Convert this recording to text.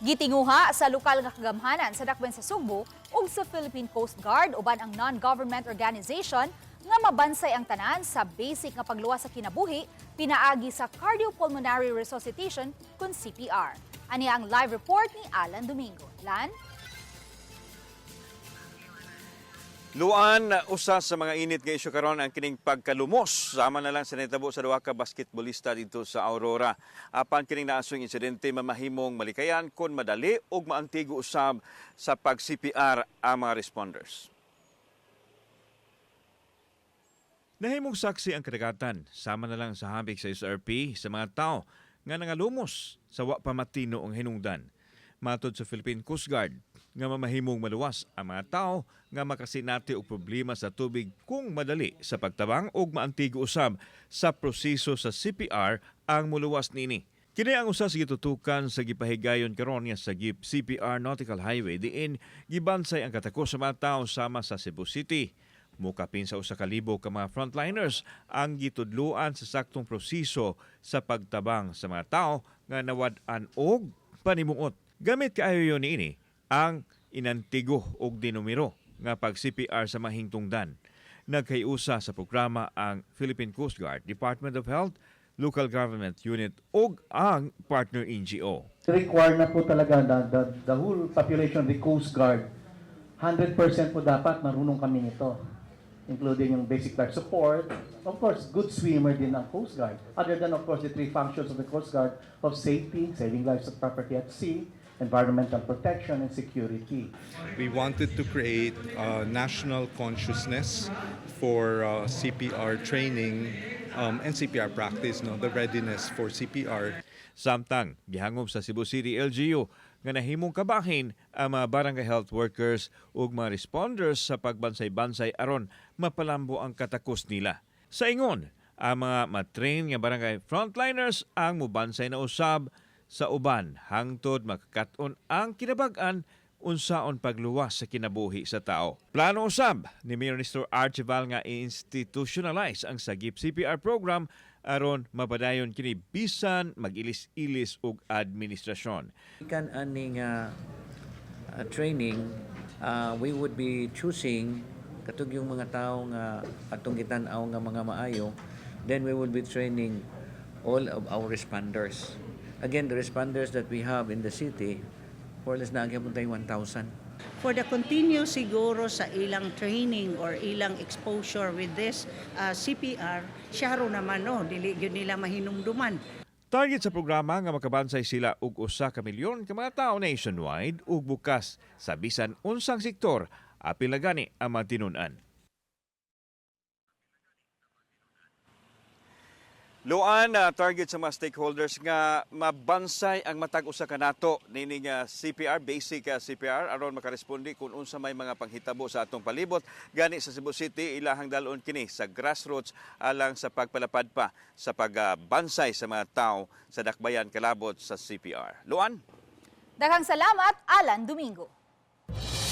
Gitinguha sa lokal nga kagamhanan sa dakbayan sa Sugbo ug sa Philippine Coast Guard uban ang non-government organization nga mabansay ang tanan sa basic nga pagluwas sa kinabuhi pinaagi sa cardiopulmonary resuscitation kun CPR. Ani ang live report ni Alan Domingo. Lan? Luan, usa sa mga init nga isyu karon ang kining pagkalumos. Sama na lang sa nitabo sa duha ka basketballista dito sa Aurora. Apan kining naasong insidente mamahimong malikayan kon madali ug maantigo usab sa pag-CPR ang mga responders. Nahimong saksi ang kadagatan, sama na lang sa habik sa SRP sa mga tao nga nangalumos sa wa pa matino ang hinungdan. Matod sa Philippine Coast Guard, nga mamahimong maluwas ang mga tao nga makasinati og problema sa tubig kung madali sa pagtabang ug maantigo usab sa proseso sa CPR ang muluwas nini. Kini ang usa sa gitutukan sa gipahigayon karon nga sagip CPR Nautical Highway diin gibansay ang katakos sa mga tao sama sa Cebu City. Mukapin sa 1,000 ka mga frontliners ang gitudluan sa saktong proseso sa pagtabang sa mga tao nga nawad-an og panimuot. Gamit kaayo niini ang inantigo og dinumero nga pag CPR sa mahingtungdan. Nagkayusa sa programa ang Philippine Coast Guard, Department of Health, Local Government Unit ug ang partner NGO. Required na po talaga na the whole population of the Coast Guard, 100% po dapat marunong kami nito, including yung basic life support. Of course, good swimmer din ang Coast Guard. Other than, of course, the three functions of the Coast Guard of safety, saving lives of property at sea, environmental protection, and security. We wanted to create a national consciousness for CPR training and CPR practice, no, the readiness for CPR. Samtang gihangop sa Cebu City LGU nga nahimong kabahin ang mga barangay health workers ug mga responders sa pagbansay-bansay aron mapalambo ang katakos nila. Sa ingon, ang mga matrain nga barangay frontliners ang mubansay na usab sa uban hangtod makakat-on ang kinabag-an unsaon pagluwas sa kinabuhi sa tao. Plano usab ni Mayor Nestor Archival nga i-institutionalize ang Sagip CPR program aron mapadayon kini bisan mag-ilis-ilis og administrasyon. Gikan aning training, we would be choosing katong yung mga tao nga atong gitan-aw nga mga maayo, then we will be training all of our responders. Again, the responders that we have in the city, more or less naa gyapon tayo 1,000. For the continue siguro sa ilang training or ilang exposure with this CPR, syaro naman, no, dili gyud nila mahinumduman. Target sa programa nga makabansay sila og 1 ka milyon ka mga tao nationwide ug bukas sa bisan unsang sektor apil na gani ang mga tinun-an. Luan, target sa mga stakeholders nga mabansay ang matag usa ka nato nining CPR, basic CPR aron makaresponde kung unsa may mga panghitabo sa atong palibot. Gani sa Cebu City ilahang dalon kini sa grassroots alang sa pagpalapad pa sa pagbansay sa mga tao sa dakbayan kalabot sa CPR. Luan? Daghang salamat, Alan Domingo.